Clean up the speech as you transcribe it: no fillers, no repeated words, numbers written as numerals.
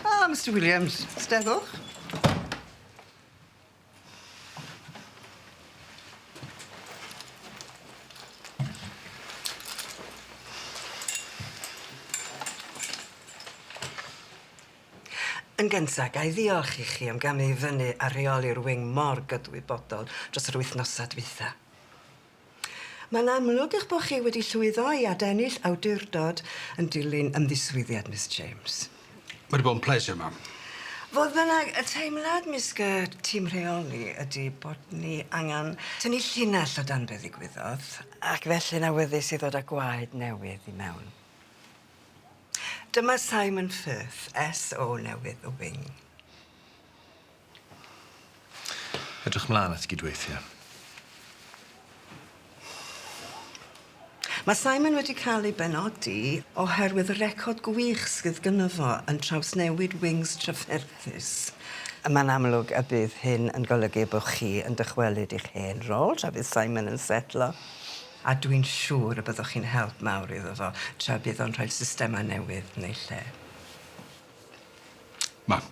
Ah, Mr Williams, steddwch. Yn gynta, ga i ddiolch i chi am gamu i fyny a rheoli'r wing mor gydwybodol dros yr wythnosa dwytha. Mae'n amlwg eich bod chi wedi llwyddo i adennill awdurdod yn dilyn ymddiswyddiad Miss James. Mae wedi bod yn pleasure, mam. Fodd bynnag, y teimlad mysg y tîm rheoli ydi bod ni angan tynnu llinell o dan be ddigwyddodd, ac felly'n awyddus i ddod â gwaed newydd i mewn. Dyma Simon Firth, SO newydd y wing. Edrych mlaen at gydweithio. Mae Simon wedi cael ei benodi oherwydd y record gwych sydd gynno fo yn trawsnewid Wings trafferthus. A mae'n amlwg y bydd hyn yn golygu bod chi yn dychwelyd i'ch hen rôl tra bydd Simon yn setlo. A dwi'n siŵr y byddwch chi'n help mawr iddo fo tra bydd o'n rhoi systemau newydd yn eu lle. Mam.